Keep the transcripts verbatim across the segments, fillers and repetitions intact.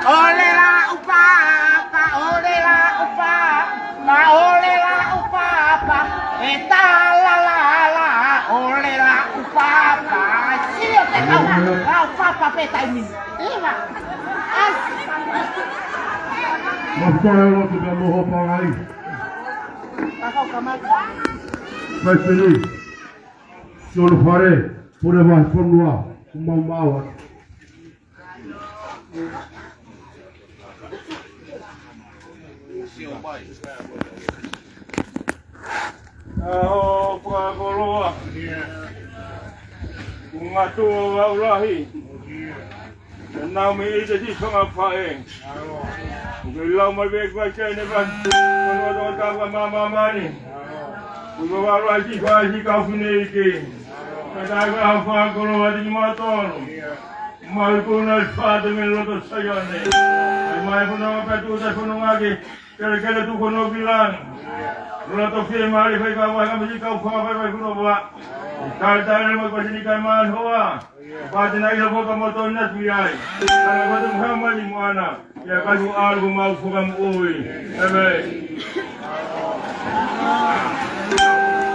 ʻOle la ʻupapa, ʻole la ʻupapa, ma ʻole la ʻupapa, e tā la la la, ʻole la ʻupapa. Sio te kau, la ʻupapa pē taimi ni. ʻEva. ʻAsi. Mafai o lotu pea mo hopo ai. Pakau kamata. Paipeli. Sio lo fare, pure vahefonua, ʻo maumau atu. ʻAho fakakoloa. Kuo ngata ʻo aʻu lahi. Naʻa mei ʻi te si fanga faʻē. ʻOku ke lau mai pē kuo ke ne va. Kono to ka va ma ma ma ni. Kuo va la si fa si ka fine ike. Ka ta ka fa kolo va ti ma tonu. Mai ko na fa te me loto Saione. Mai ko na ka tu ta ko no ngake. Kele kele tu ko no bilang. Loto fie mali fai ka va ka misi ka fa fai fai ko no va. Ka ta le ma ko si ni ka ma hoa. Pātena ʻi he fo ka moto ina tui ai. Kana pāte Muhammad Moana. Ia kai ko ʻalu ko mau fo ka moʻui. ʻĒmeni.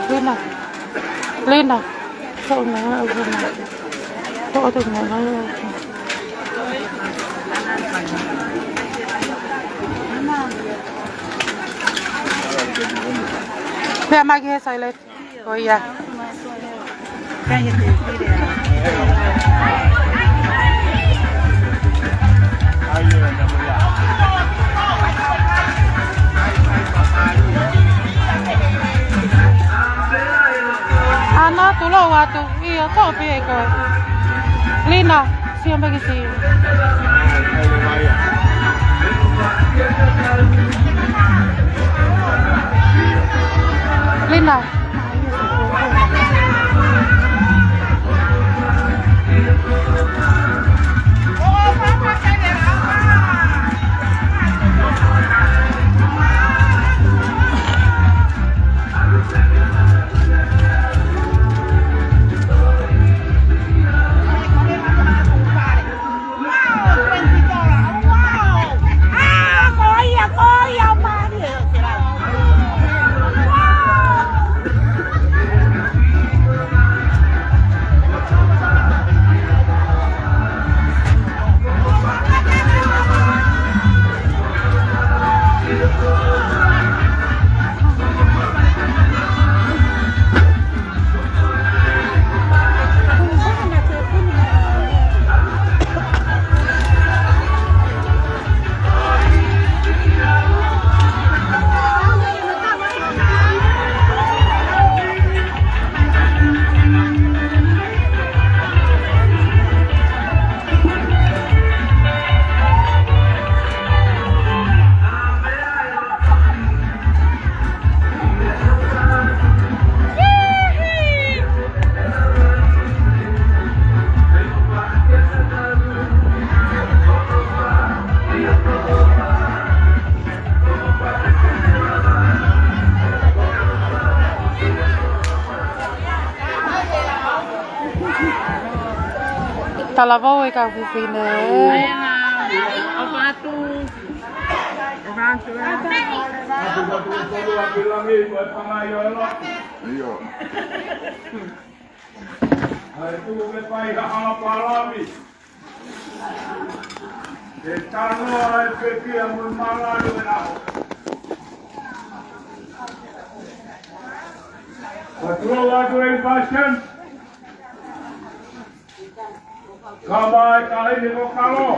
Lina. Lina. Toʻo na, toʻo na. Toʻo te na. Pea mai ki he silent. Ko ia. ʻAna tulo atu. ʻIo, toʻo pē ʻe koe. Lina. Sio mai ki si. Lina. Talavou e kau fefine. ʻIo. ʻAi, tuku ke pai ha hala palavi. Ke tanoa e pekia mo e malaʻe ʻo e ʻaho. Ka tuʻu atu e passion. Ka mai ka hini ko kalo.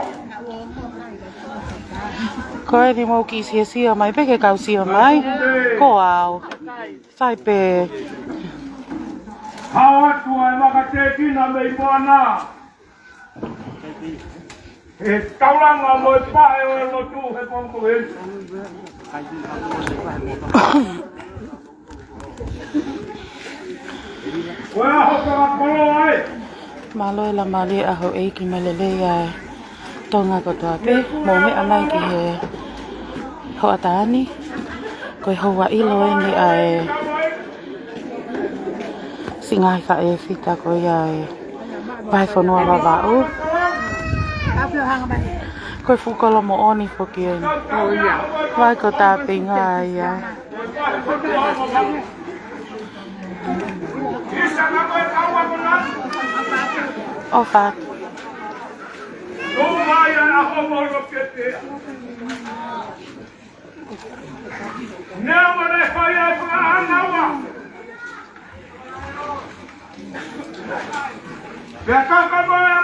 Ko eni mou kiʻi siosio mai pē ke kau sio mai. Ko au. Sai pē. Hao atu ai makatekina mei Moana. He taulanga mo e pae ʻo e lotu he pongipongi. Ko e ʻaho fakakoloa ē. Mālō e la mali a houʻeiki, mālō e lelei ʻa e Tonga kotoa pē, mou meʻa mai ki he hoʻatā ni, ko e houa ʻilo eni ʻa e Ngaahi faʻē fita ko ia ʻe Vahefonua Vavaʻu. Ko e fuʻu kolo moʻoni foki eni. Vai ko tāpinga ia. ʻOfa.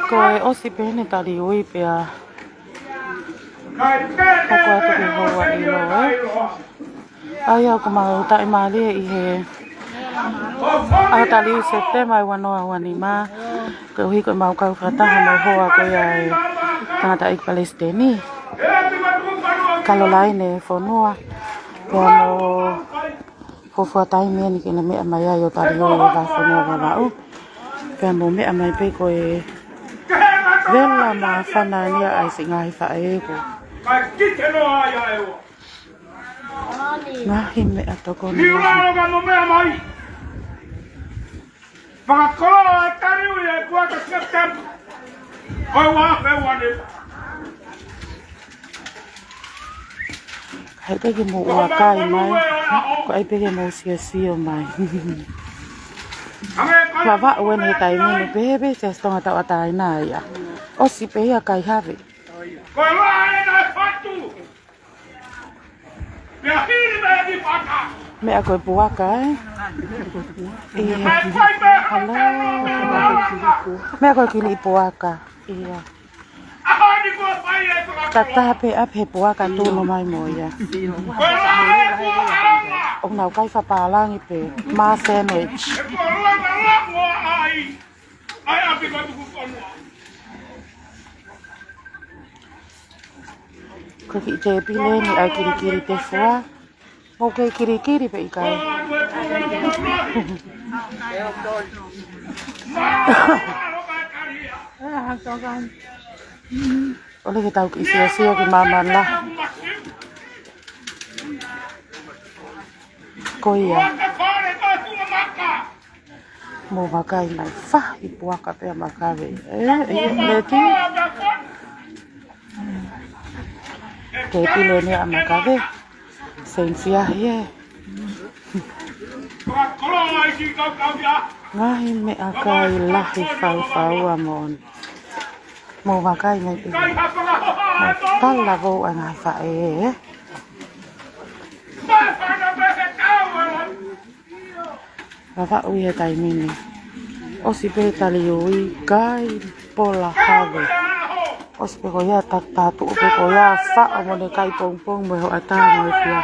Ko e ʻosi pē ʻene taliui pea hoko atu ki he houa ʻiloa, ē. ʻA ia ʻoku mau taʻimālie ʻi he ʻaho taliui Sepitema ʻi he ua noa ua nima. Koeʻuhi ko ʻemau kau fakataha mo e hoa ko ia ʻa e tangataʻeiki palesiteni, Kalolaine Fonua. Pea mo e fuofua taimi eni ke ne meʻa mai ai ʻo taliui ʻa Vahefonua Vavaʻu. Pea mo e meʻa mai pē ko e vela māfana eni ʻa e siʻi ngaahi faʻē ko. Ngaahi meʻatokoni. Fakakoloa e taliui ʻi he kuata Sepitema ʻo e ua afe ua nima. ʻIkai pē ke mou ʻai mai, ko e ʻai pē ke mou siosio mai. Vavaʻu eni he taimi ni pē, pē Siasi Tonga Tauʻatāina ia. ʻOsi pē ia kai have. Ko e laʻā ena ʻe fatu. Meʻa ko e puaka, ē? ʻIo. Hello. Meʻa ko e kiliʻi puaka. ʻIo. Tatā pē ʻapē he puaka tunu mai mo ia. ʻOku nau kai fakapālangi pē. Mā sandwich. Ko e kiʻi tēpile eni ʻa e kilikili tefua. Mou kei kilikili pe ʻikai? ʻOku ʻikai ke tau kiʻi siosio ki māmani lahi. Ko ia. Mou vakai mai, faʻahi puaka pea makave. ʻE, ʻe, ʻe, ki. Tēpile eni ʻa makave. Same size, ē. Ngaahi meʻakai lahi faufaua moʻoni. Mou vakai mai pē. Mou talavou ʻa e ngaahi faʻē, ē. Vavaʻu ʻi he taimi ni. ʻOsi pē taliui kai pola have. ʻOsi pē ko ia ta-, tatuʻu pē ko ia faʻo mo ʻene kai pongipongi mo e hoʻatā mo e fia.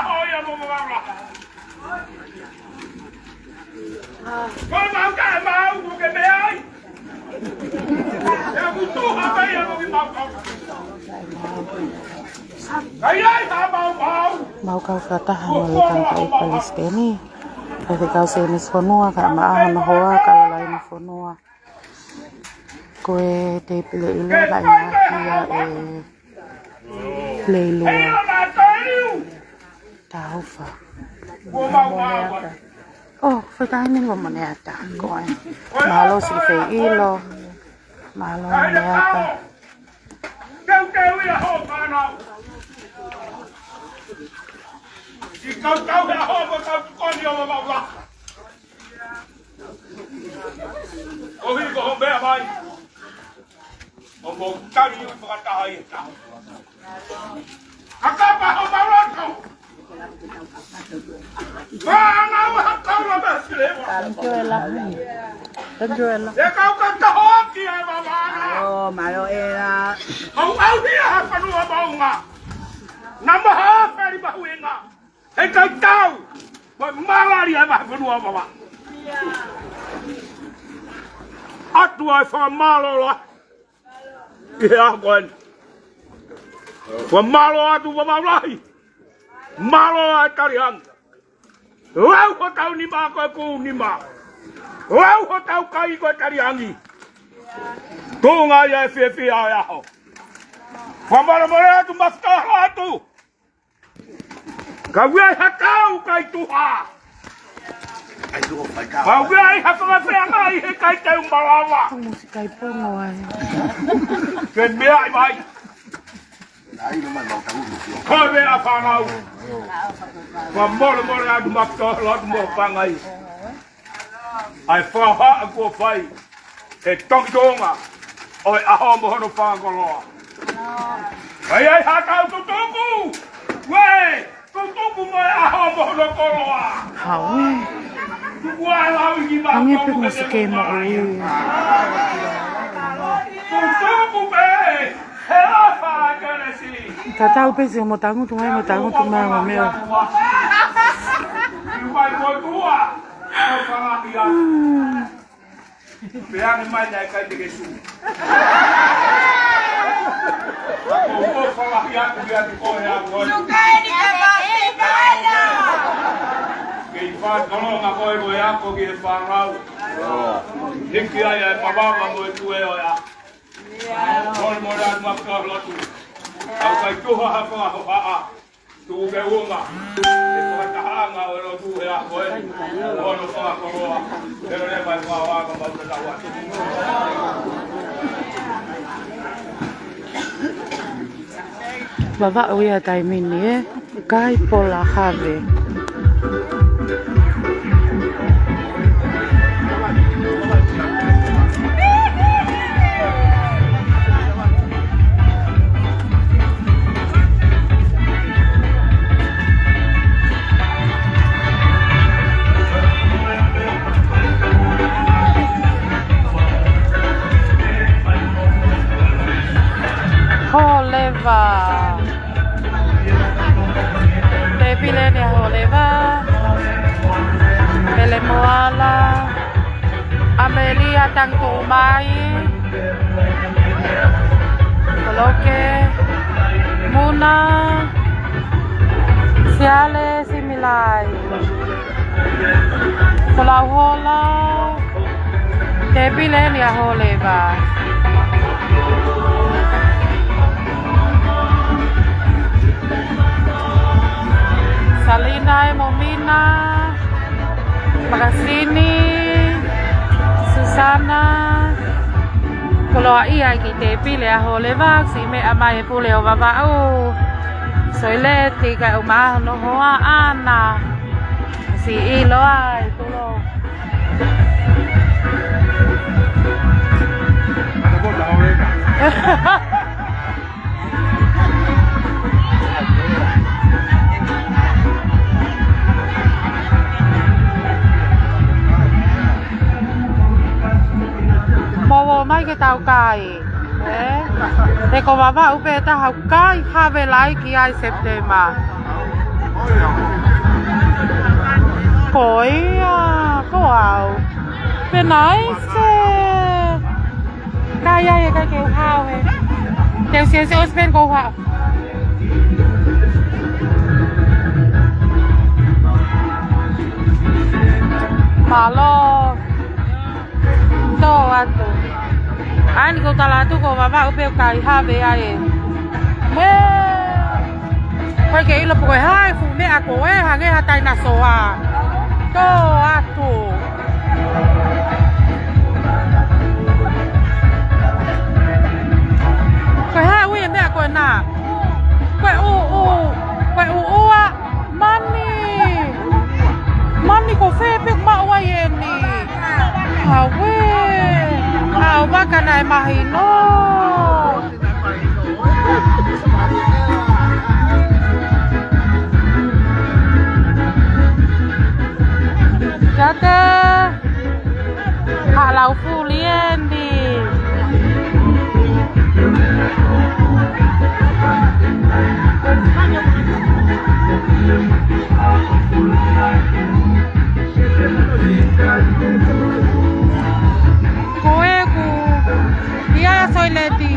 Mau kau fakataha mo e tangataʻeiki palesiteni. Faifekau Semisi Fonua, kae ʻumaʻā hono hoa, Kalolaine Fonua. Ko e tēpile ʻiloa naʻe ngāueʻaki ia ʻe Leilua. Taufa. ʻO, fai taimi ni ʻo Moneata. Ko e. Mālō siʻi fai ʻilo. Mālō Moneata. Teuteu ia ho fānau. ʻI kau tau he ʻaho ko e kau tokoni ʻo Vavaʻu. ʻOku ʻi ai hoʻo meʻa mai. ʻO mou taliui fakataha ʻi he taha. Ka kapau ʻoku mou loto. Vā na ua ha kau la basi le ua. Thank you, Ella. Thank you, Ella. E kau ka taho ki ai vā vā na. Mālō, mālō, Ella. ʻOku ʻauhia ha fanua maunga. Na maha feri mahuinga. ʻE kai tau, mo e malali ʻa e Vahefonua Vavaʻu. ʻOtua ʻe fakamālō lahi. ʻI he ʻaho ko eni. Fakamālō atu Vavaʻu lahi. Mālō ʻa e taliangi. Lau hotau nima ko e kū nima. Lau hotau kai ko e taliangi. Tuʻunga ia e fiefia ʻo e ʻaho. Fakamālō mālō atu, mafutaha atu. Ka ʻi ai ha kau kai tuha. ʻAi tuʻu fai ka. Mau ke ai haka mafea mai he kai teu malava. Ko musi kai pongo ai. Ke meaʻi mai. Ko e meʻa fānau. Fakamolemole atu maku tō lotu mo pangai. ʻAi fakahohaʻa kuo fai. He tokitoʻonga ʻo e ʻaho mo hono fakakoloa. ʻAi, ʻai, hātau tutuku! Uē! Tutuku mo e ʻaho mo hono koloa! Hau. Tuku ā lau i ki ma Ange pe tuku mo he sike mo ʻoe. Tutuku pē! He ʻofa ʻa Kelesi! Tatau pē si mo tangutu mai mo tangutu mai mo meʻa. Uai mo tua! ʻOfa ʻa ia. Hmm. Pea ne mai naʻe kai te ke su. Ko ko falahi atu ki atu ko e a koe. Tukai ni ka mahi mai na. Kei fakakolonga koe ko e ako ki he fānau. Hiki ai e pavava mo e tue ʻo e a. Molemole atu maku tō lotu. Au kai tuha ha fakahohaʻa. Tuku ke uma, e fakatahaʻanga ʻo e lotu he ʻaho ko eni, ʻo hono fakakoloa, he lele mai fakahohaʻa ka mau ke tau atu. Vavaʻu ia taimi ni, ē? Kai pola have. Hōleva. Tēpile ʻeni ʻa Hōleva. Pele Moala. ʻAmelia Tangutuʻumai. Koloke. Muna. Siale Similai. Kolauhola. Tēpile ʻeni ʻa Hōleva. Salina e Momina. Makasini. Susana. Koloaʻia ki tēpile ʻa Hōleva, siʻi meʻa mai e pule ʻo Vavaʻu. Soileti kae ʻumaʻā hono hoa ʻana. Siʻi ʻilo ai, tulo. Mo ō mai ke tau kai, ē? He ko Vavaʻu pē taha ʻoku kai have laiki ai Sepitema. Ko ia, ko au. Pē naʻe ʻi ai se kai ai e kai ke u hao he. Te u siasi ʻosi pē ʻeku hao. Mālō. Tō atu. ʻAi ni ko tala atu ko Vavaʻu pē kai have ai ē. Mē. Ko e ke ʻilo pe ko e hā e fuʻu meʻa ko ē hangē ha tainasoa. Tō atu. Ko e hā e ui e meʻa ko ena? Ko e ʻuʻu, ko e ʻuʻua, mani. Mani ko fē pē maʻu ai eni. Aue, au vaka naʻe mahino. Kiate. Haʻa lau fuli eni. Ko ʻeku ia soileti.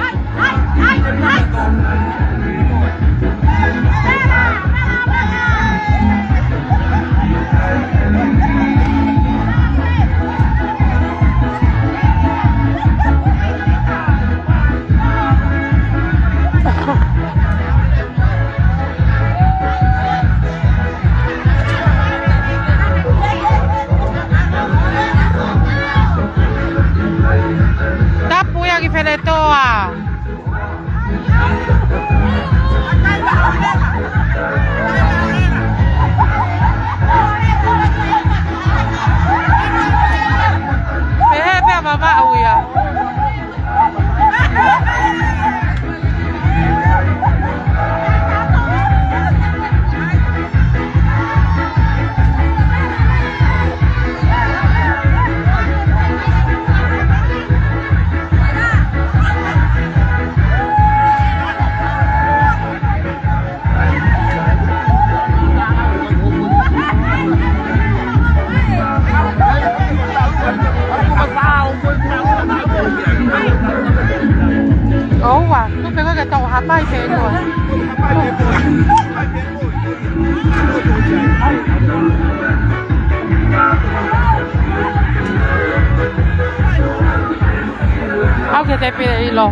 Te toa. Pehē pea mamaʻu ia. ʻOua, tuku pē koe ke tau hapai pē koe. Au ke te pile ʻilo.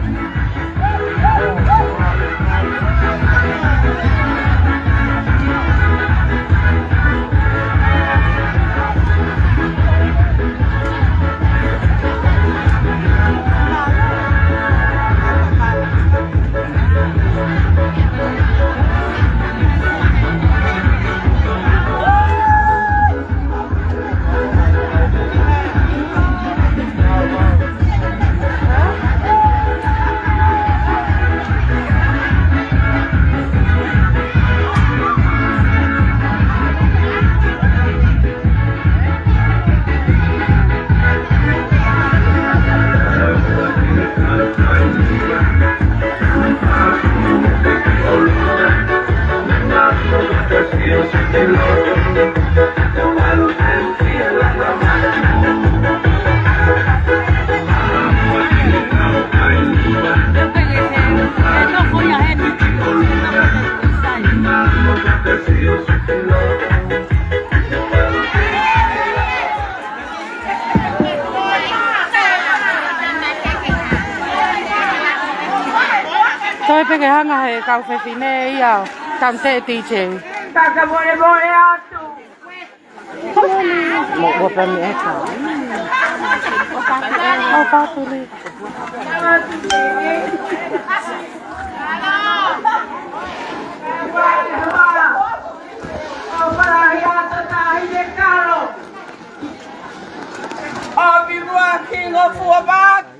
Toe pē ke hanga he kau fefine ia, kau te D J. Mo ua pē mi eka. ʻO pātuli. ʻOmi muʻa ki ngofua pāki.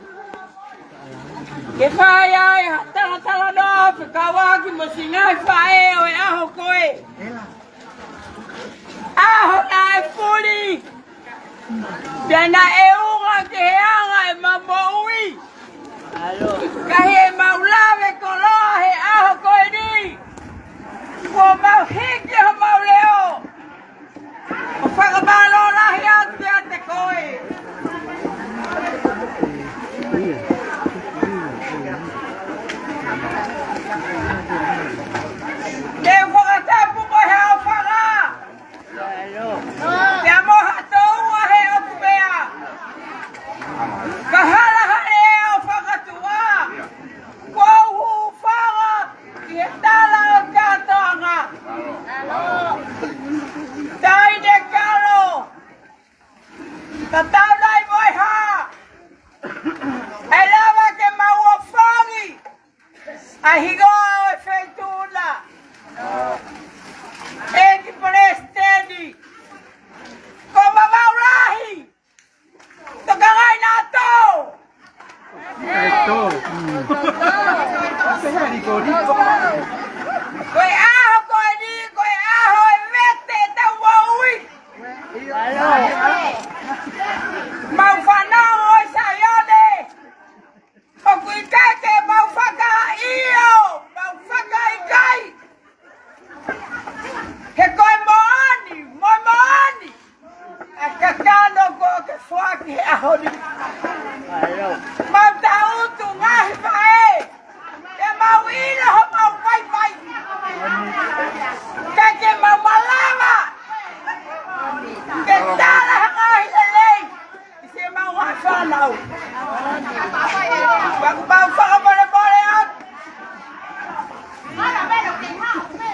Ke fai ai ha talatalanoa fekauʻaki mo siʻi ngaahi faʻē ʻo e ʻaho ko ē. ʻAho naʻe fuli. Pea naʻe ʻuhinga ki he anga ʻema moʻui. Ka ʻi heʻemau lave koloa he ʻaho ko eni, kuo mau hiki homau leʻo. ʻO fakamālō lahi atu kiate koe. Te u fakatapu mo e ʻofa. Pea mo ha toua he ʻoku meʻa. Ka hala hale ʻo fakatuʻa. Kuo u hūfanga ʻi he tala ʻo e kātoanga. Taʻahine Kalo. Tatau ai mo e hā. ʻE lava ke mau ʻofangi ʻa e hingoa ʻo e feituʻu na. ʻEiki Palesiteni. Ko Vavaʻu Lahi. Tokangaʻi nautolu. Ko e ʻaho ko eni, ko e ʻaho ʻe vete ʻetau moʻui. Mau fanongo ʻi Saione. ʻOku ʻikai ke mau fakaʻio, mau fakaʻikaiʻi. He ko e moʻoni, mo e moʻoni ʻa e kakano kuo ke foaki he ʻaho ni. Mau tangutu ngaahi faʻē, ke mau ʻilo homau vaivai. Kae ke mau malava ke tala ha ngaahi lelei. Siʻemau ngaahi fānau. Mau, mau fakamolemole atu.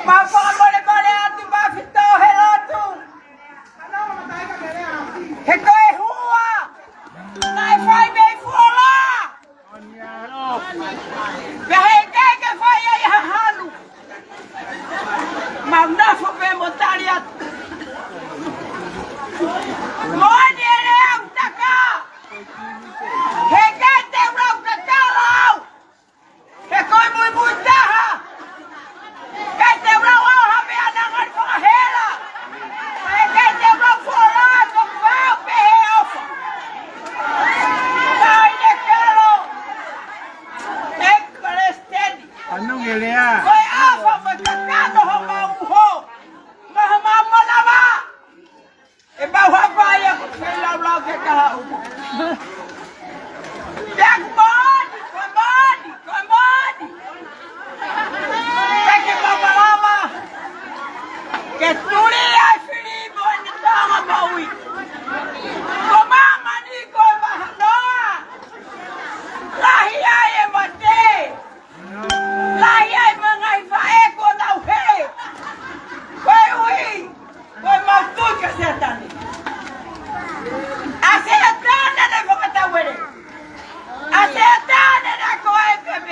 Mau fakamolemole atu, mau fito he lotu. He ko e hua naʻe fai mei fuoloa.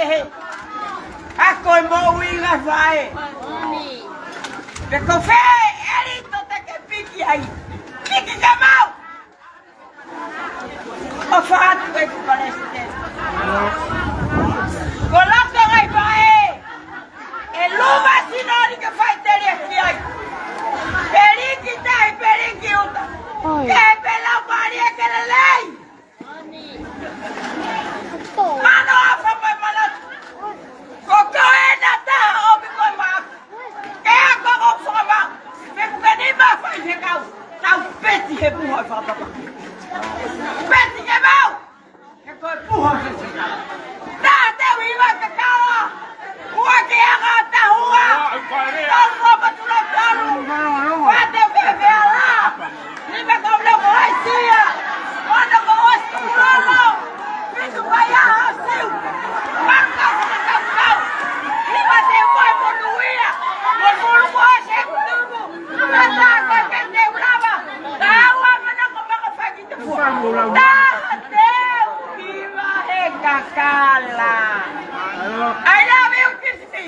Ako e moʻui ngā faʻē. Pe ko fē ʻelito te ke piki ai? Piki ke maʻu. ʻOfa atu ʻEiki Palesiteni. Ko loto ngā faʻē, ʻe luma sino ni ke fai teliaki ai. Peliki tahi, peliki uta. Ke pelau pali e ke lelei. Mano afa mai manatu. Ko koe na taha ʻomi koe maʻaku. Ke ako ko fakama. Pe kuka ni ma fai he kau. Tau peti he puha fakapapa. Peti ke mau. He koe puha he fekau. Taha te ui ma ke kawa. Ua ke anga tahua. Tau ua patula talu. Ua te fefea la. Nima kau loko ai sia. Ono ko osi kau lolo. Fitu kai aha siu. Maka sina kau kau. Nima te ua monuia. Mosulu ko osi e kutumu. Mata ko ke te ulava. Kaua mana ko maka faki te fua. Taha te u kiva he kakala. I love you, Christy.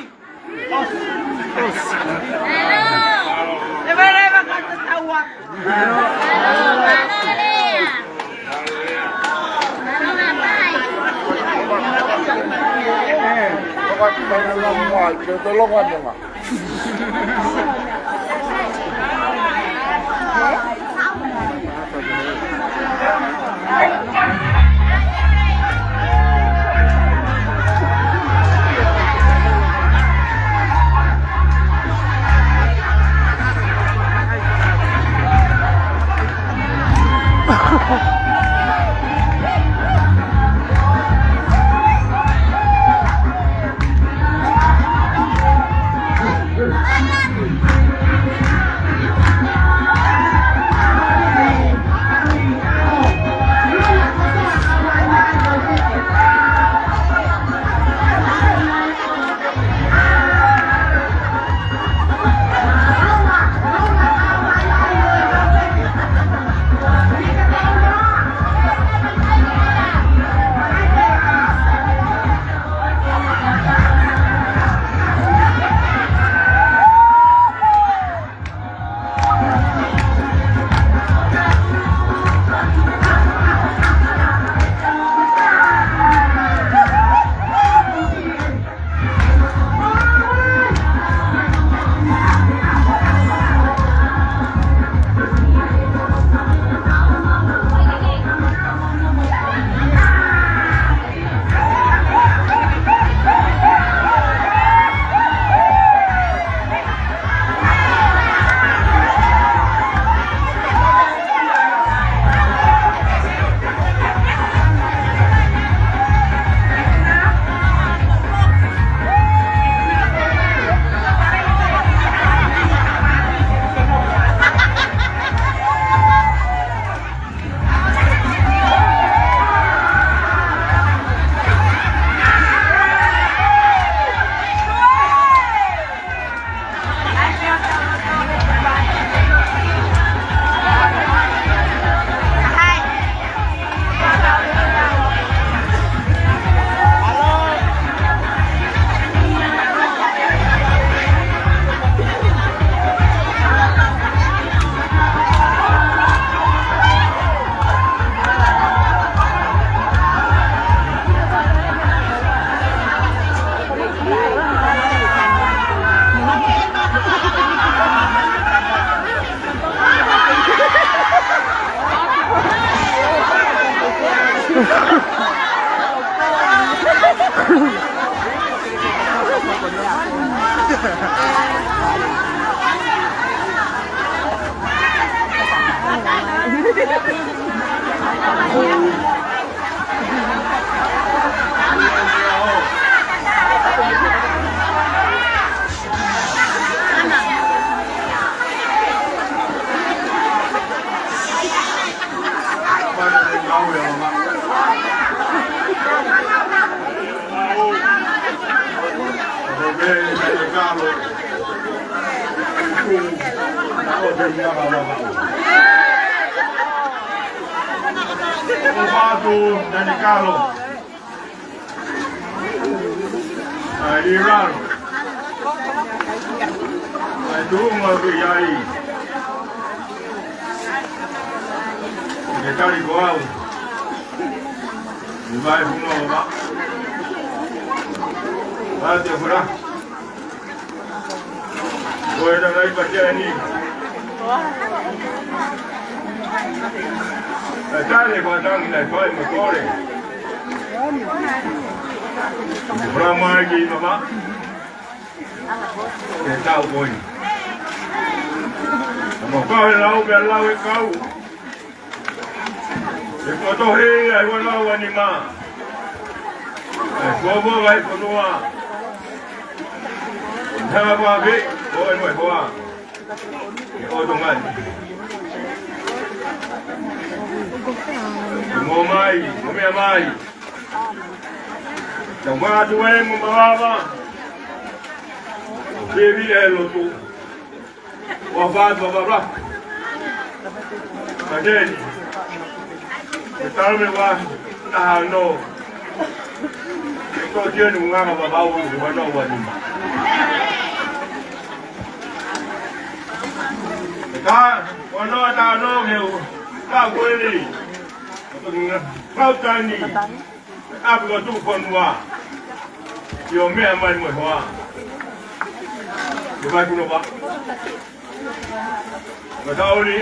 ʻOfa atu, Dani Kalo. ʻAi ʻi lalo. ʻAi tuʻunga ke ʻi ai. Ke tali ko au. ʻI Vahefonua. Pāti ʻo Fula. Ko e tala i pāti ʻeni. ʻE tale ko e tangi nai fai mo kole. Fula mai ki mama. Ke tau koi. Mo kau e lau, ke lau e kau. ʻE kotohi ai ua nau ua nima. ʻE kovo ai fonua. Tala vave, ko e mo e hoa. ʻE ʻoto mai. Mo mai, mo mea mai. Tau mātu e mo mawava. Kevi e lotu. Ua fatu ua fatu. Kateni. Ke tau me ua. Taha no. Ke tō tienu nganga vavau ua nau ua nima. Ka, ua nau taha no ke u. Ka kueni. Kau tani. ʻApi ko tuʻu fonua. ʻIo meʻa mai mo e hoa. ʻI Vahefonua. Mataʻoni.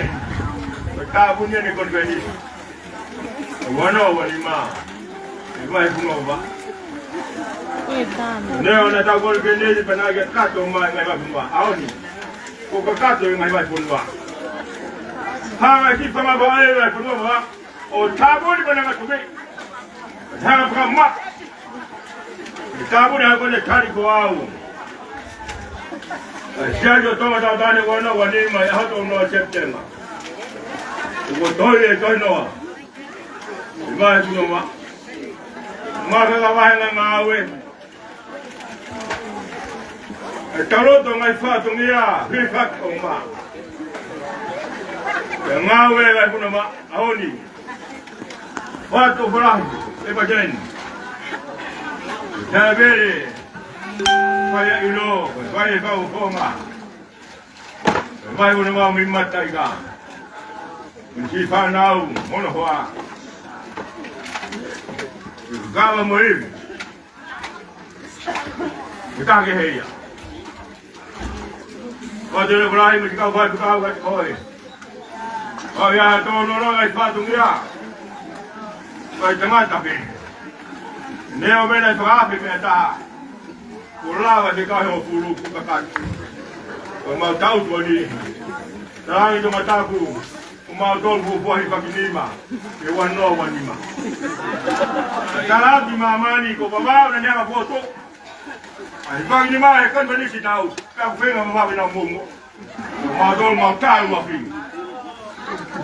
Ko e tāpuni ʻeni konifelenisi. Ua nau ua nima. ʻI Vahefonua. Neo na tau konifelenisi pea naʻe kakato mai ngaahi Vahefonua. ʻAho ni. Ko e kakato ʻi ngaahi Vahefonua. Hanga ki fanga vae Vahefonua. ʻO tāpuni pea naʻe kakato mai. Hanga fakama. Tāpuni ha kone tali ko au. ʻAi sia jo Tonga Tautane ua nau ua nima ʻi he ʻaho tolu noa Sepitema. Kuo toe e toe noa. ʻI Vahefonua. Maka ka vahe ngaahi ngāue. ʻE taloto ngaahi fatongia, hifaki o ma. ʻE ngāue Vahefonua, ʻaho ni. Fatu falahi, e pateni. Tavele. Fai ʻilo, fai e kau fonga. Fai ʻo ne mau mi mataika. Misi fanau, mono hoa. Kava mo ivi. Ke ka ke heia. Ko te le falahi mo te kau fai kau ka te koe. Ko ia tō no no ngai fatongia. Ko e tangata pē. Neo mena i fakaafe mea taha. Ko lava te kau he o fulu ku kakati. Ko mau tau tuani. Talangi to mataku. Ko mau tolu fuafua hifakinima, ʻe ua noa ua nima. Tala atu ʻi māmani ko Vavau na neanga foto. ʻAi hifakinima he konifelenisi tau, pea ku fenga Vavau ʻi na momo. Ko mau tolu mau tau ua fili.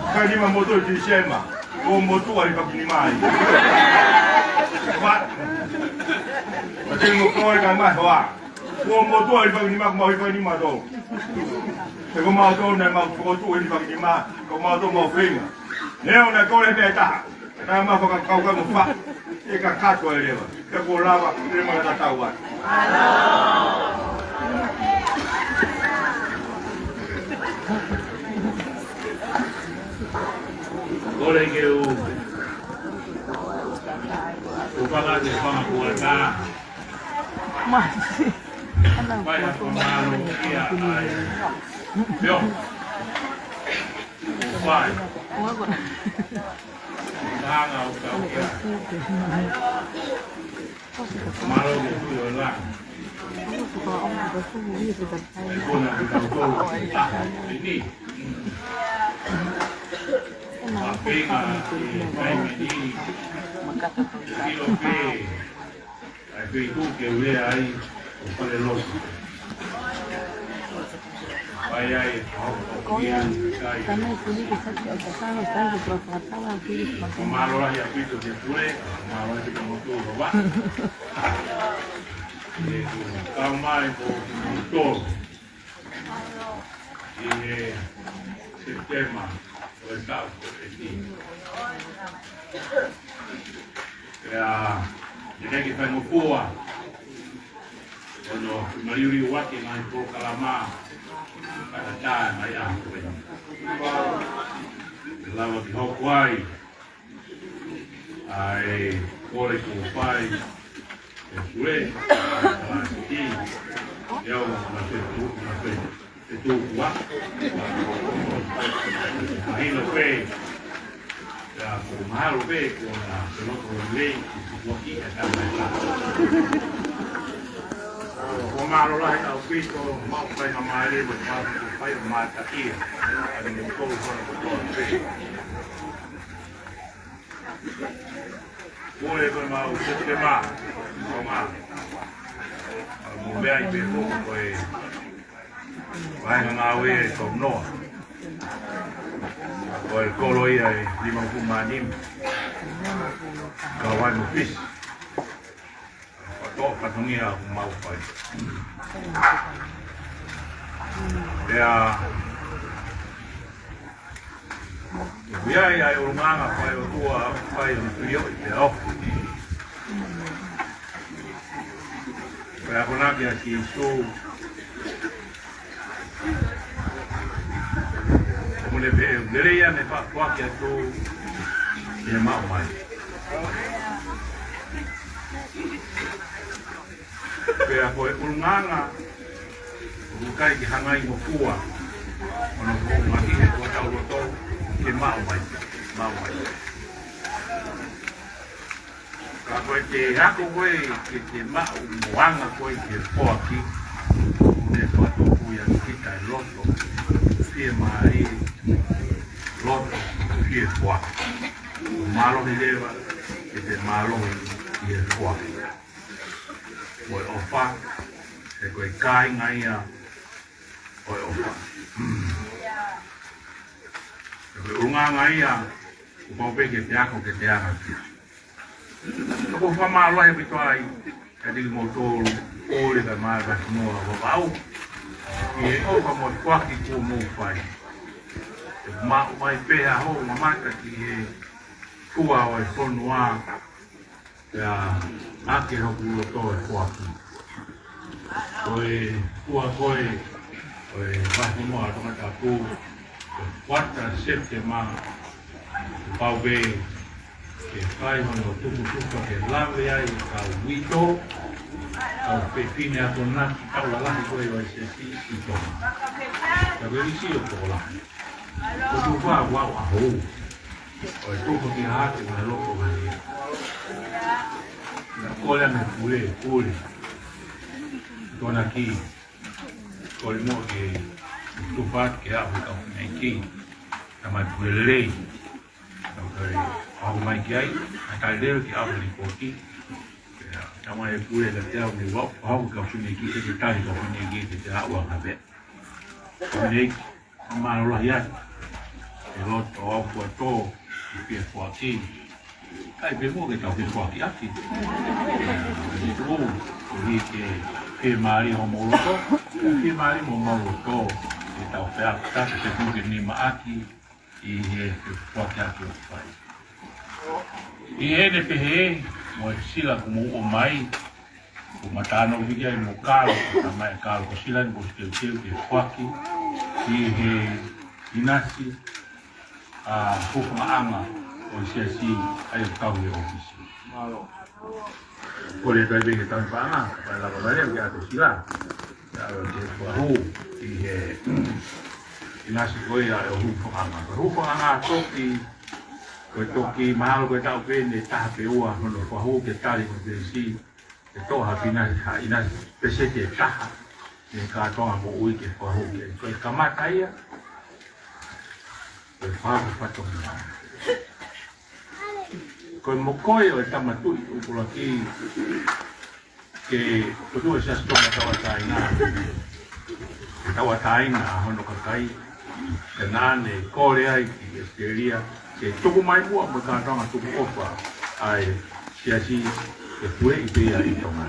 Hifakinima motu ʻi Tisema, ko motu ʻa hifakinima ai. Ma, ma te mo koe ka mai hoa. Ko motu ʻa hifakinima, ko mau hifakinima tolu. He ko mau tolu naʻe mau fotu ʻa hifakinima, ko mau tolu mau fenga. Neo na kole pē taha. Naʻa mau fakakaukau mo fa. ʻE kakato e leva. He ko lava, leva na tatau ai. Kole ke u. Ko fanga te fanga kuata. Masi. Ana. Fai ha fakamālō kia ai. Pio. Fai. Hanga ʻo kau kia. Mālō ke tui o la. Mai kona ki tau tolo. Ini. Mapinga i kai meni. Kilo pe. ʻAi feituʻu ke u lea ai, ʻo Falelotu. Fai ai, ʻo, ʻo, ʻo, ia, kai. Mālō lahi ʻaupito ki he pule, mālō lahi ki he motu, ʻo va. ʻE, kau mai ko motu. ʻI he Sepitema ʻo e taʻu ko eni. Pea, ʻikai ke faingofua. Ono, maliuliu ake mai polokalama, ka ta mai a ko e. Ke lava ki hoko ai, ʻa e kole kuo fai, e kule, ʻa e ki, ʻio, na fetu, na fetu. E tō kua. Mahino pē. Ia, ko mahalo pē, ko na, ko na ko lei, ko ki e ka mai ka. Ko mahalo lahi ʻaupito, mau fai ma mai le, mo mau fai ma takia. A ni mo tō kua ko tō pē. Mole ko mau, ko te ma, ko ma. Mo mea i pe ko ko e. Vaenga ngāue e tau noa. Ko e kolo ia e lima uku mā nima. Ka vai mo pisi. Fato, fatongia ʻoku mau fai. Pea, ʻoku ʻi ai ʻa e ʻulungaanga fai ʻOtua, fai ʻo tulio i te ao. Pea ko na kia Sīsū, ʻo mole pe, lele ia ne fa, fua kia tō, ne mau mai. Pea ko e ʻulungaanga, ʻoku ʻikai ke hangai mo fua, ono ko ma ki he kua tau loto, ke mau mai, mau mai. Ka ko e te ako ko e ke te maʻu mo anga ko e ke foaki, ne fakatupu ia kita e loto, fiemālie, loto, fie foaki. Mālohi leva, ke te mālohi, fie foaki. Ko e ʻofa, he ko e kāinga ia, ko e ʻofa. He ko e ʻulungaanga ia, ʻoku pau pē ke te ako ke te anga kia. Ka ko fakamālō ʻaupito ai, ka tiki mo tolu, ʻo le ka mai ka sinoa, ʻo vau. ʻI he ʻofa mo e foaki kuo mou fai. ʻE maʻu mai pē ha hoʻo mamata ki he fua ʻo e fonua, pea ake hoku loto e foaki. Ko e fua ko e, ko e vahe mo a Tongatapu, ko e kuata Sepitema, pau pē, ke fai hono tukutuka ke lave ai, kau uito, kau fefine akonaki, kau lalahi ko e ʻo e sesi i Tonga. Ka ko e isi ʻo tokolahi. Ko tufa ua ua hou. ʻO e tufa ki hake ma loko ma ia. Na kole me pule, pule. Kona ki. Kole mo ke tufa ke a hu ka me ki. Na mai pule lelei. Na kai, a hu mai ki ai. A kai leo ki a hu ni poki. Na mai pule ka te a hu ni wau. A hu ka hu ni ki te ke tai ka hu ni ki te te a ua ka pe. Hu ni Mālō lahi atu. E loto au kua tō, i pia foaki. Kai pē mo ke tau pē foaki ʻaki. Tō, ko ni ke pē māli mo mau loto. Pē māli mo mau loto. Ke tau pē ʻaki, ke tau pē nima ʻaki. ʻI he pē foaki ʻaki ʻo fai. ʻI heʻene pehē, mo e sila kuo mou ʻomai, ko matāno viki ai mo Kalo, ko tamai Kalo, ko sila ni ko teuteu ke foaki, ʻi he ʻinasi, ʻa, hūfangaʻanga, ʻo e siasi, ʻa ia ʻoku tau he ʻōfisi. Mālō. Ko le kai pē ke tau paʻanga, ka pai lava vale, ke ato sila. Ia, ʻo te fua hū, ʻi he, ʻinasi ko ia ʻo e hūfangaʻanga. Ko e hūfangaʻanga toki, ko e toki mahalo ko e tau pē ne taha pe ua hono fua hū ke tali mo te isi, ke toʻo ha pina, ha ʻinasi, peseti ʻe taha, ne kātoa mo ui ke fua hū ke. Ko e kamata ia, ko e fua hū fatongia. Ko e mokoe ʻo e tama tuʻi ʻUkulaki, ke ʻotua siasi Tonga tauʻatāina. Tauʻatāina hono kakai. Ke nane kole ai ki ʻAositelēlia. Ke tuku mai muʻa mo e kātoanga tuku ʻofa ʻa e siasi ke puleʻi pē ia ʻi Tonga.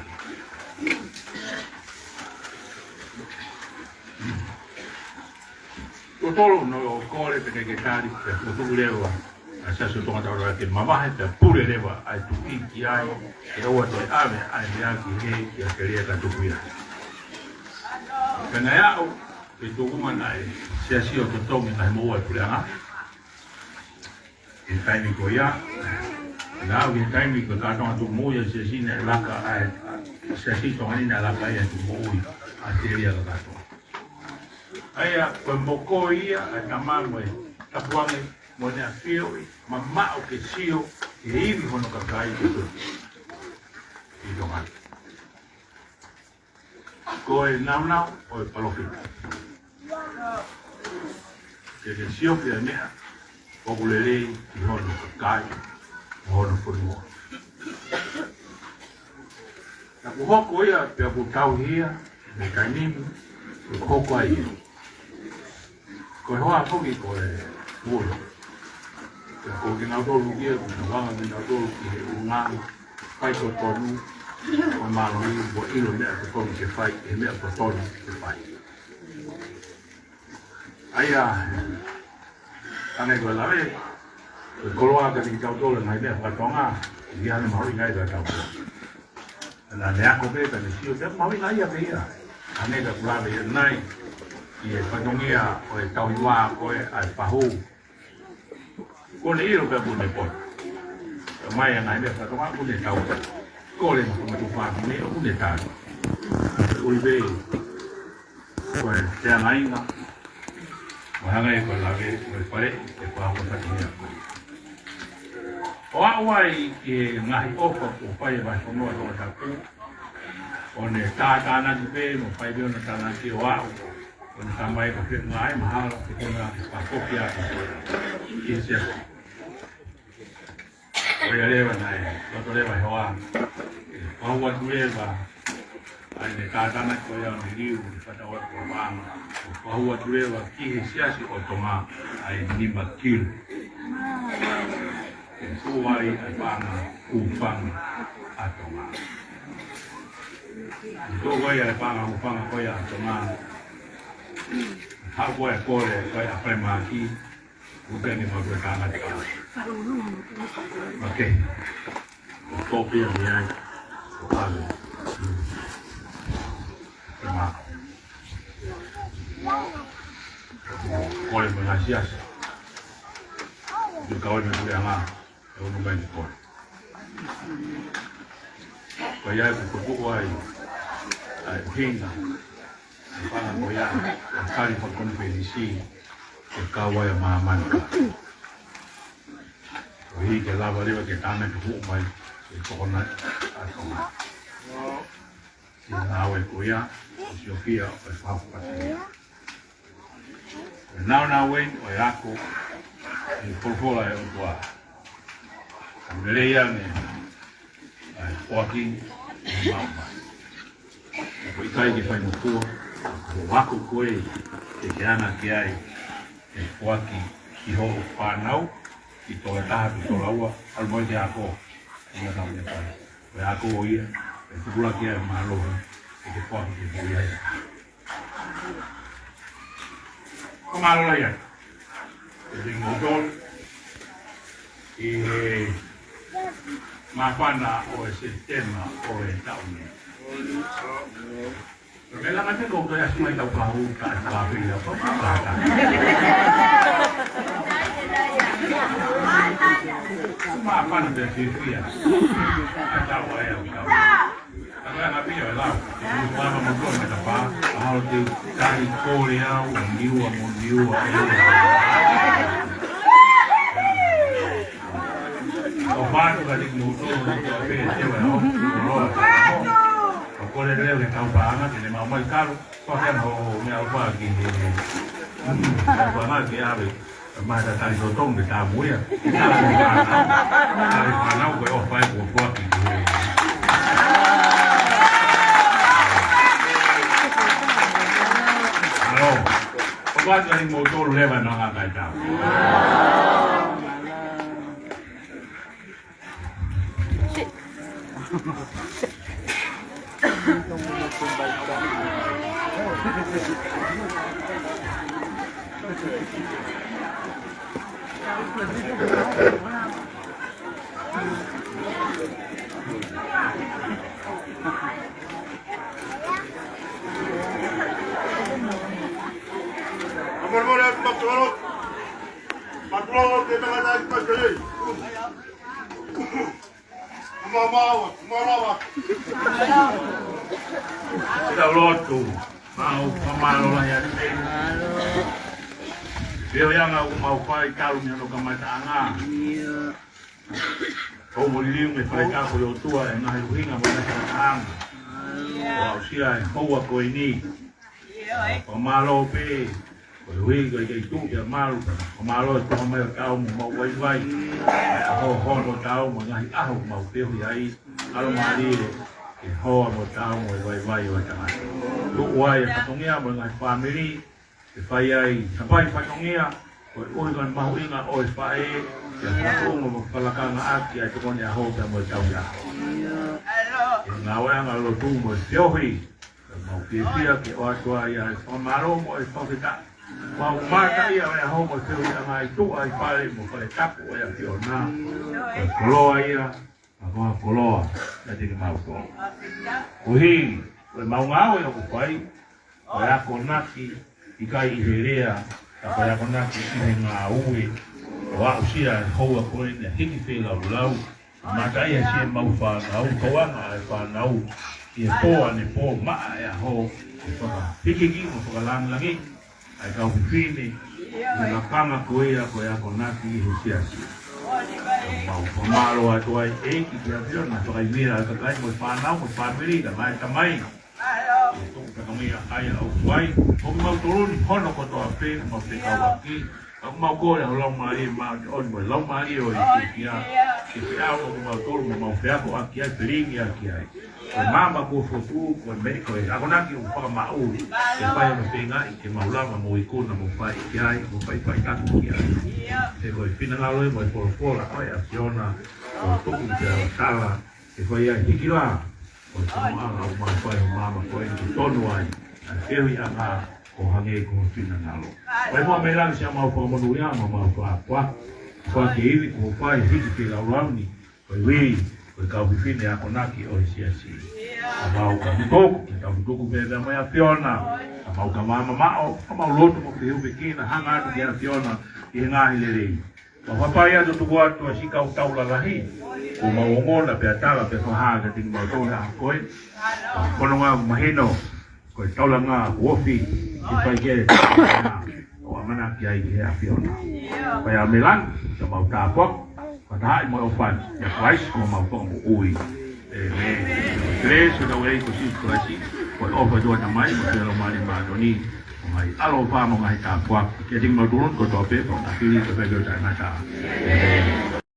Ko tolu no kole pe ke tali pe ko tuku leva. ʻA e siasi Tonga tauʻatāina ke mavahe pea pule leva ʻa e tuʻi ki ai, ke ʻoua toe ʻave ʻa e meʻa ki he, ki ʻAositelēlia ka tuku ia. Pea naʻe aʻu ke tuku mai ʻa e siasi ʻo totongi ngaahi moʻua ʻa e puleʻanga. ʻI he taimi ko ia, naʻe aʻu ki he taimi ko e kātoanga tuʻu moʻui ʻa e siasi naʻe laka ai, siasi Tonga ni naʻe laka ai ʻa e tuʻu moʻui ʻa Tēlia kakato. ʻA ia, ko e mokoi ia ʻa e tama mo e tapuange mo ʻene ʻafioʻi mamaʻo ke sio ki he ivi hono kakai ʻi Tonga ni. Ko e nāunau ʻo e palōfita. Ke ke sio ki he meʻa ʻoku lelei ki hono kakai, hono fonua. Naʻa ku hoko ia, pea ku tauhi ia, mei he taimi ni, ʻo hoko ai ia. Ko e hoa foki ko e ulo. Pea ko kinautolu ia, ko e anga kinautolu ki he ʻulungaanga, fai totonu, ʻo mālōlō, ʻo ʻilo meʻa totonu ke fai, ʻi he meʻa totonu ke fai. ʻA ia, ʻa ia ko e lave, ko e koloa ka ni kitautolu ngaahi meʻa faka-Tonga, ʻi he ʻaho ni mahuʻinga ai ka tau. Naʻa ne ako pē, ka ne sio pē, mahuʻinga ia pē ia. ʻA ia ka ku lave ia nai, ʻi he fatongia ʻo e tauhi vā ko ē ʻa e pahū. Ko ne ʻilo pē ʻoku ne poto. Ka mai ʻa e ngaahi meʻa faka-Tonga ʻoku ne tau. Ko e lea mo e matapā ki he meʻa ʻoku ne tau. ʻOi pē, ko e te angainga. Mo hanga ʻe ko e lave, mo e fale, ʻe pā ko e fatongia ko ē. ʻO aʻu ai ki he ngaahi ʻofa kuo fai ʻe he vahefonua Tongatapu. ʻO ne tātānaki pē, mo fai pē ʻo ne tānaki ʻo aʻu. ʻO ne tamai ko e fengai mahalo ke kona ke pakoki atu. Ki he siasi. Ko ia leva naʻe, loto leva he hoa. Pau atu leva. ʻA ia ne kātana ko ia ʻo ne liu, ne fata atu ʻa e paʻanga. Pau atu leva ki he siasi ʻo Tonga, ʻa e nima kilu. Ke tuʻu ai ʻa e paʻanga hūfanga ʻa Tonga. Tuʻu ko ia ʻa e paʻanga hūfanga ko ia ʻa Tonga. Haʻu ko e kole, ko ia ʻa Palēmia ki, Uke ni mau ke kānga te kānga. Make. Tōpia ni ai. Ko kānga. Ke mā. Kole mo ngā siasi. Ke kau ni kule anga. E unu mai ni kole. Ko ia ko tuku ai. Ai, hinga. Paʻanga ko ia, ʻa e kali fakakonifelenisi, ʻe kau ai ʻa māmani. Ko ia ke lava leva ke tānaki hū mai, ʻe tokona ʻa Tonga. Ki he ngāue ko ia, ʻo Siofia, ʻo e fakapatini. ʻE nāunau eni, ʻo e ako, ʻi he folofola ʻa e ʻOtua. Ka mele ia ne, ʻa e foaki, ʻe maʻu mai. Ko e ʻikai ke fai mo fua, ko e ako ko ē, ke ke anga ki ai, ʻe foaki ki hoʻo fānau, ki tō e taha, ki tō laua, ʻalu mo e ke ako, ʻi he ngāue fai. Ko e ako ia, ʻe tupulaki ai mālohi, ʻe ke foaki ki he foʻi ai. Ko mālō lahi atu. Te te ngotol. ʻI he māfana ʻo e Sepitema ʻo e taʻu ni. Ko e meʻa langa te kou toe ʻasi mai tau kahu, ka ʻe kāpili au, ka ʻe kāpili. Māfana te fiefia. ʻA tau ai au tau. Ka ko e anga pia ʻo e lau. Te u mama mo tō me tapa. ʻAho te u tali kole au, niua mo niua. ʻO pātu ka te u mou tō mo tō pē te u e ho. ʻO loa. ʻO kole leo ke kau pānga, ke ne mau mai kalo. Pake ana ho mea ʻofa ki he. Pānga ke ave. Mata tali totong ke tamu ia. Tali fānau. Tali fānau ko e ʻofa ʻoku foaki ki he. Alo. ʻOku atu ai mo tolu leva na ngā kai tau. Patulolo te tangata i pasele. Mamawa, mamawa. Kita lotu. Mau fakamālō lahi atu. Pea ʻoku anga ʻoku mau fai talu mei hono kamataʻanga. ʻOku mau liliu mei he fale tapu ʻo e ʻOtua ʻi he ngaahi ʻuhinga mo e ngaahi fakatahaʻanga. ʻO aʻusia e houa ko eni. Fakamālō pē, koeʻuhi ko e kei tuʻu pea malu, fakamālō e toka mai ʻo taau mo mau vaivai. ʻA e ʻaho hono taau mo e ngaahi ʻaho mau feohi ai, ʻalomālie, ke hoa mo taau mo e vaivai ʻo e tangata. Tuku ai e fatongia mo e ngaahi fāmili, ke fai ai, hapai fatongia, koeʻuhi ko e mahuʻinga ʻo e faʻē, ke fakatuʻunga mo fakalakanga ʻaki ʻa e tokoni ʻaho pea mo e tauhi ʻaho. ʻI he ngāueʻanga lotu mo e feohi, ka mau fiefia ke ʻoatu ai ʻa e fakamālō mo e fakafetaʻi. Mau mātā ia ʻo e ʻaho mo e feohiʻanga ʻi tuʻa ʻi fale mo fale tapu ʻo e ʻAfiona. Ko e koloa ia, ʻa ko e koloa, ʻiate kimautolu. Koeʻuhi, ko e mau ngāue ʻoku fai, ko e akonaki, ʻikai ʻi he lea, ka ko e akonaki ʻi he ngāue, ʻo aʻusia e houa ko eni, hiki feilaulau, Mataʻi ʻa siʻemau fānau, tauanga ʻa e fānau, ʻi he pō ʻanepō, maʻa e ʻaho, ʻe fakahikihiki mo fakalāngilangi ʻa e kau fefine, ʻi he lakanga ko ia ko e akonaki ʻi he siasi. Mau fakamālō atu ai ʻEiki ki he ʻAfiona, fakaivia ʻa e kakai mo e fānau, mo e fāmili, ka mai tamai. Tuku takamia ai ʻa ʻoku fai, ʻoku mau toloni hono kotoa pē, mau fekauʻaki, ʻoku mau kole ʻa ho laumālie māʻoniʻoni mo e laumālie ʻo e ʻEiki ia, ke feʻao ʻoku mau tolu mo mau feakoʻaki ai, felingiʻaki ai. Ko e maama kuo fotu, ko e meʻa, ko e akonaki ʻoku fakamaʻu, ke fai ʻa e feingaʻi, ke mau lava mo ikuna mo fai ki ai, mo fai fai taku ki ai. He ko e finangalo ē mo e folofola, ko e ʻAfiona, ʻo tuku pea ʻo tala, ke fai ai hiki lā, ʻo e toʻonga ʻoku mau fai ʻo maama ko eni ke tonu ai, ʻa e feohiʻanga ʻo hangē ko ho finangalo. Ko e mau mei langi siʻa mau fakamonūʻia, mau mau fakaʻapaʻapa, fakaʻeveʻeva kuo fai hiki feilaulau ni, koeʻuhi, ko e kau fefine akonaki ʻo e siasi. Ka mau ka mutoku, ke ka mutoku pē pea mai ʻAfiona, ka mau ka maama maʻo, ka mau lotu mo fehūfekina, hanga atu ki he ʻAfiona, ʻi he ngaahi lelei. Mau hapai atu tuku atu ʻa siʻi kau taula lahi, kuo mau ongona pea tala pea fakahā kiate kimautolu he ʻaho ko eni. Ko e konga mahino, ko e taulanga kuo ofi, ke fai ke, ʻo ʻamanaki ai ki he ʻAfiona. Ko ia mei langi, ka mau tāpuaki, fakatahaʻi mo e ʻofa ni, ʻia Kalaisi ko homau Fakamoʻui. ʻĒmeni. Kelesi ʻa hotau ʻEiki ko Sīsū Kalaisi, ko e ʻofa ʻa e ʻOtua Tamai, mo e feohi ʻa e Laumālie Māʻoniʻoni, ʻo ʻomai ʻaloʻofa mo e ngaahi tāpuaki kiate kimautolu kotoa pē, pea mo e fili ka pē ko e taʻengata. ʻĒmeni.